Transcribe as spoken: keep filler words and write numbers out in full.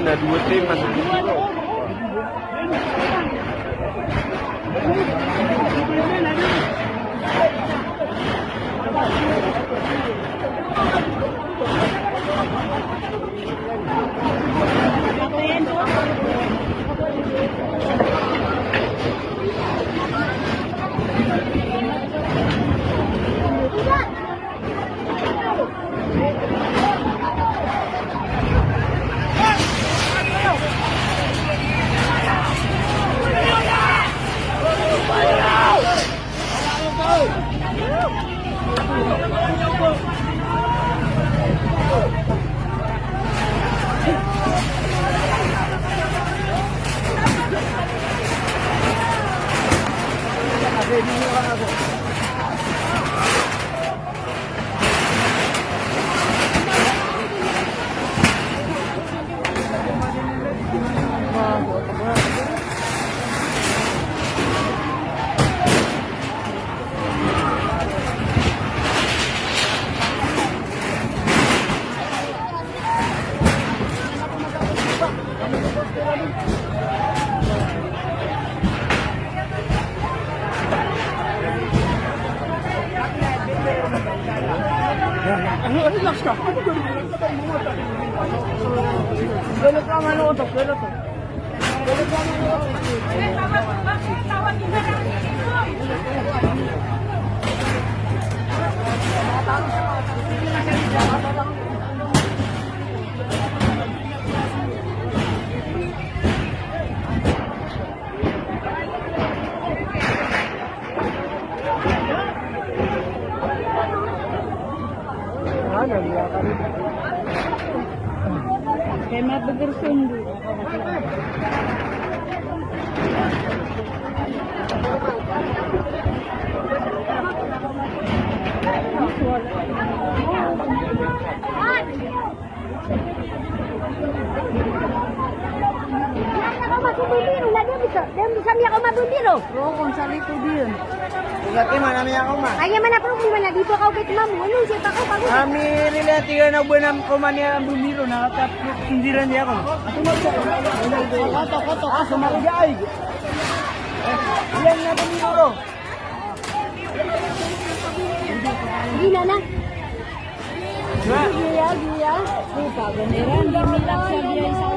Na dua tim, mas Kaya mabagr sundo. Miyakaoma so bombero, na di bisa, di bisa miyakaoma bombero. Rokon sa likod iyan. Aya man a problema na di ba kaw kay mamo, ano siya pa kaw, kaw. Ami, rila, tiga na buwan ang kuman niya ang bombero, nakatapos, hindi rin niya ako. Kato, kato, kaso marigaig. Iyan na bombero. Hindi na na. Giya, giya. Di pa, ganun. Hindi nila siya giya isa.